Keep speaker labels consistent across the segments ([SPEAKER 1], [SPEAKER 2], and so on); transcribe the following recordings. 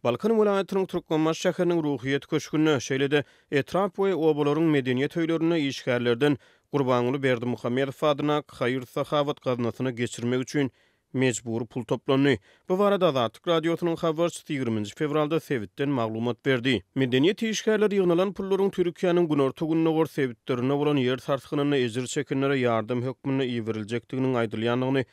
[SPEAKER 1] Balkan welaýatynyň Türkmenbaşy şäheriniň Ruhyýet köşgünde, şeýle-de etrap we obalaryň medeniýet öýlerinde işgärlerden Gurbanguly Berdimuhamedow adyndaky haýyr-sahawat gaznasyna geçirmek üçin mejbury pul toplandy. Bu barada Azatlyk Radiosynyň habarçysy ýigriminji fewralda sebitden maglumat berdi. Medeniýet işgärleri ýygnalan pullaryň Türkiýäniň günorta-gündogar sebitlerinde bolan ýer sarsgynynda ejir çekenlere ýardam hökmünde iberiljekdiginiň aýdylýandygyny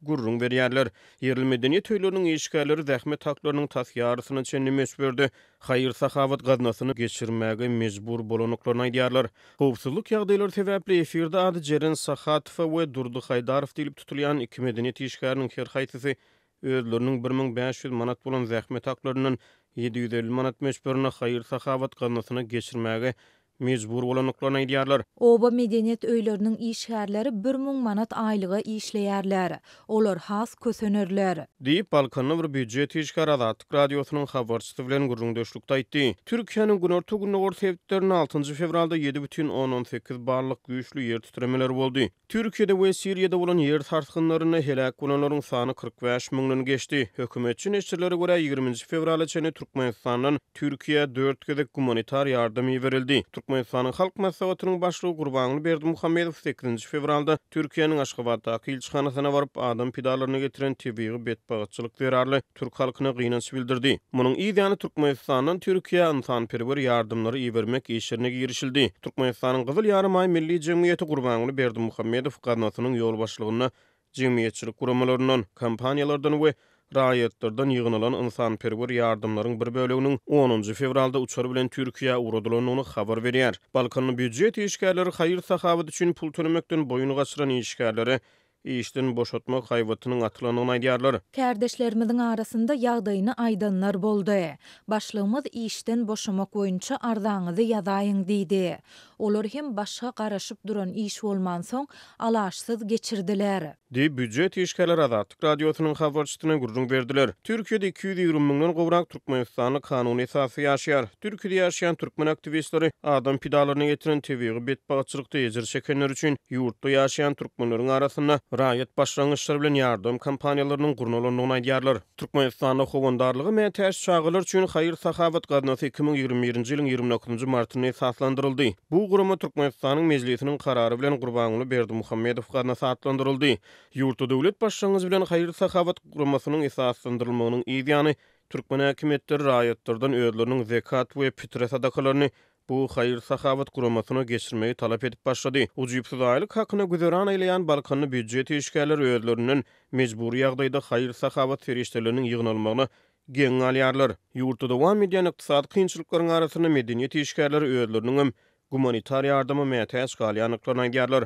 [SPEAKER 1] gürrüň berýärler. Ýerli medeniýet öýleriniň işgärleri zähmet haklarynyň tas ýarysyna çenli möçberde haýyr-sahawat gaznasyna geçirmäge mejbur bolandyklaryny aýdýarlar. Howpsuzlyk ýagdaýlary sebäpli efirde ady Jeren Sahatowa we Durdy Haýdarow diýlip tutulýan iki medeniýet işgäriniň her haýsysy özleriniň 1500 manat bolan zähmet haklaryndan 750 manat möçberinde haýyr-sahawat gaznasyna geçirmäge mejbur bolandyklaryny aýdýarlar.
[SPEAKER 2] Oba medeniýet öýleriniň işgärleri 1000 manat aýlyga işleýärler. Olar has kösenerler.
[SPEAKER 1] Diýip, Balkanda bir býujet işgäri Azatlyk Radiosynyň habarçysy bilen gürrüňdeşlikde aýtdy. Türkiýäniň günorta-gündogar sebitlerinde altynjy fewralda 7,8 ballyk güýçli ýer titremeleri boldy. Türkiýede we Siriýada bolan ýer sarsgynlarynda heläk bolanlaryň sany 45 müňden geçdi. Hökümetçi neşirlere görä, ýigriminji fewrala çenli Türkmenistandan Türkiýä dört gezek gumanitar ýardam iberildi. Türkmenistanyň Halk Maslahatynyň Başlygy Gurbanguly Berdimuhamedow sekizinji fewralda Türkiýäniň Aşgabatdaky ilçihanasyna baryp, adam pidalaryna getiren tebigy betbagtçylyk zerarly türk halkyna gynanç bildirdi. Munuň yz ýany Türkmenistandan Türkiýä ynsanperwer ýardamlary ibermek işlerine girişildi. Türkmenistanyň Gyzyl Ýarymaý Milli jemgyýeti Gurbanguly Berdimuhamedow gaznasynyň ýolbaşçylygynda jemgyýetçilik guramalaryndan, kompaniýalardan we raýatlardan ýygnalan ynsanperwer ýardamlaryň bir böleginiň onunjy fewralda uçar bilen Türkiýä ugradylandygyny habar berýär. Balkanly býujet işgärleri haýyr-sahawat üçin pul tölemekden boýun gaçyran işgärlere işden boşatmak haýbatynyň atylandygyny aýdýarlar.
[SPEAKER 2] Kärdeşlerimiziň arasynda ýagdaýyny aýdanlar boldy. Başlygymyz işden boşamak boýunça arzaňyzy ýazaýyň diýdi. Olar hem başga garaşyp duran iş bolmansoň, alaçsyz geçirdiler.
[SPEAKER 1] Diýip, býujet işgärleri Azatlyk Radiosynyň habarçysyna gürrüň berdiler. Türkiýede 220 müňden gowrak türkmenistanly kanuny esasda ýaşaýar. Türkiýede ýaşaýan türkmen aktiwistleri adam pidalaryna getiren tebigy betbagtçylykda ejir çekenler üçin ýurtda ýaşaýan türkmenleriň arasynda raýat başlangyçlary bilen ýardam kampaniýalarynyň gurnalandygyny aýdýarlar. Türkmenistanda howandarlyga mätäç çagalar üçin haýyr-sahawat gaznasy 2021-nji ýylyň 29-njy martynda esaslandyryldy. Bu gurama Türkmenistanyň Mejlisiniň karary bilen Gurbanguly Berdimuhamedow gaznasy atlandyryldy. Ýurtda döwlet başlangyjy bilen haýyr-sahawat guramasynyň esaslandyrylmagynyň yz ýany, türkmen häkimiýetleri raýatlardan özleriniň zekat we pitre sadakalaryny bu haýyr-sahawat guramasyna geçirmegi talap edip başlady. Ujypsyz aýlyk hakyna güzeran aýlaýan balkanly býujet işgärleri özlerinden mejbury ýagdaýda haýyr-sahawat serişdeleriniň ýygnalmagyna geň galýarlar. Ýurtda dowam edýän ykdysady kynçylyklaryň arasynda medeniýet işgärleri özleriniňem gumanitar ýardama mätäç galýandyklaryny aýdýarlar.